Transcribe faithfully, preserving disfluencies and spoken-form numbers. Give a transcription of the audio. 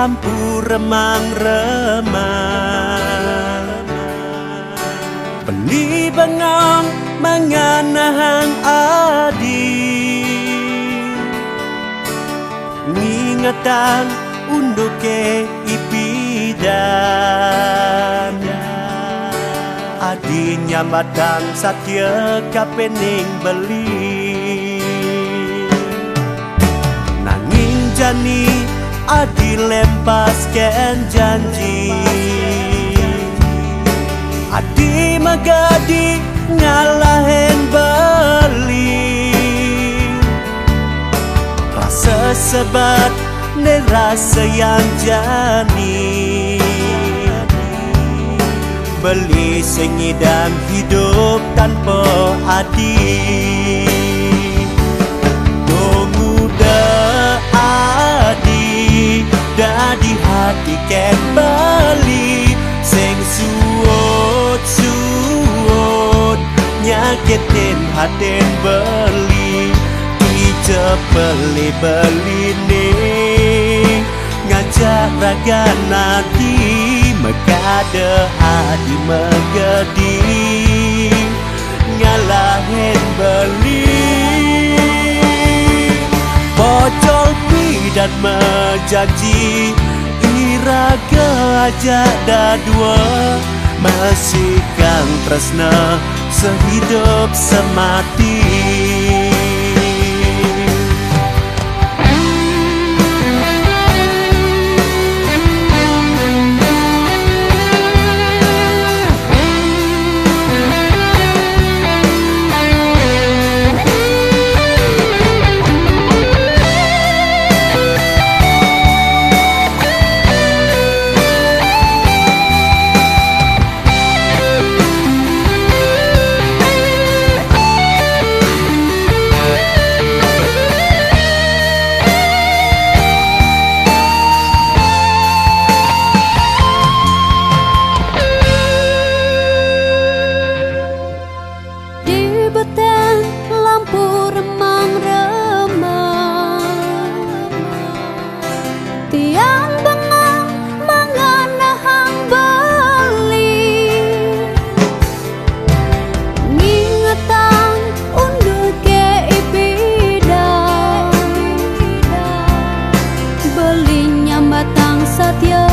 Lampu remang-remang, beli bengong mangan nahang adi, ngingetang unduke ipidan. Adi nyambatang satia kapening beli. Nanging jani adi lempasken janji. Adi magadi ngalahin beli. Rasa sebat ne rasa yang jani. Beli sengidang hidup tanpa adi. Pemuda adi dadi hati ken beli, sing suut-suut nyakitin hatin beli. Ija beli-beli ne ngajak raga nadi, makada adi magadi ngalahin beli. Pocol pidan majanji, iraga ajak dadua, masikan tresna sehidup semati. Di beteng lampu remang-remang, tiang bengong mangan nahang beli. Ngingetang unduke ipidan, beli nyambatang satia